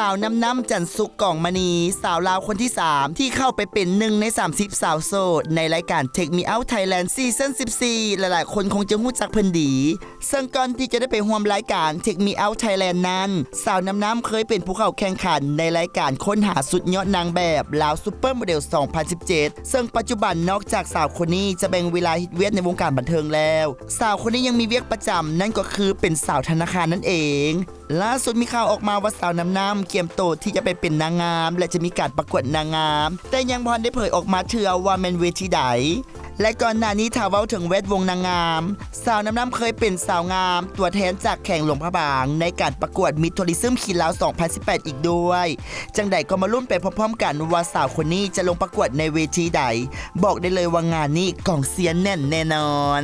ສາວນ້ຳໆ ຈັນສຸກ ກອງມະນີ ສາວລາວຄົນທີສາມ ທີ່ເຂົ້າໄປເປັນໜຶ່ງໃນສາມສິບສາວໂສດ ໃນລາຍການ Take Me Out Thailand ຊີຊັນສິບສີ່ ຫຼາຍໆຄົນຄົງຈະຮູ້ຈັກເພິ່ນດີ ເຊິ່ງກ່ອນທີ່ຈະໄດ້ໄປຮ່ວມລາຍການ Take Me Out Thailand ນັ້ນ ສາວນ້ຳໆ ເຄີຍເປັນຜູ້ເຂົ້າແຂ່ງຂັນໃນລາຍການຄົ້ນຫາສຸດຍອດນາງແບບ Lao Supermodel ສອງພັນສິບເຈັດ ເຊິ່ງປັດຈຸບັນນອກຈາກສາວຄົນນີ້ຈະແບ່ງເວລາເຮັດວຽກໃນວົງການບັນເທີງແລ້ວ ສາວຄົນນີ້ຍັງມີວຽກປະຈຳ ນັ້ນກໍຄືເປັນສາວທະນາຄານນັ້ນເອງ. ລ່າສຸດມີຂ່າວອອກມາວ່າສາວນ້ຳໆ ກຽມໂຕທີ່ຈະໄປເປັນນາງງາມ ແລະ ຈະມີການປະກວດນາງງາມ ແຕ່ຍັງບໍ່ທັນໄດ້ເຜີຍອອກມາເທື່ອວ່າແມ່ນເວທີໃດ. ແລະ ກ່ອນໜ້ານີ້ຖ້າເວົ້າເຖິງແວດວົງນາງງາມ ສາວນ້ຳໆ ເຄີຍເປັນສາວງາມຕົວແທນຈາກແຂວງຫຼວງພະບາງ ໃນການປະກວດ Miss Tourism King Lao ສອງພັນສິບແປດ ອີກດ້ວຍ. ຈັ່ງໃດກໍມາລຸ້ນໄປພ້ອມໆກັນວ່າສາວຄົນນີ້ຈະລົງປະກວດໃນເວທີໃດ, ບອກໄດ້ເລີຍວ່າງານນີ້ກອງເຊຍແໜ້ນແນ່ນອນ.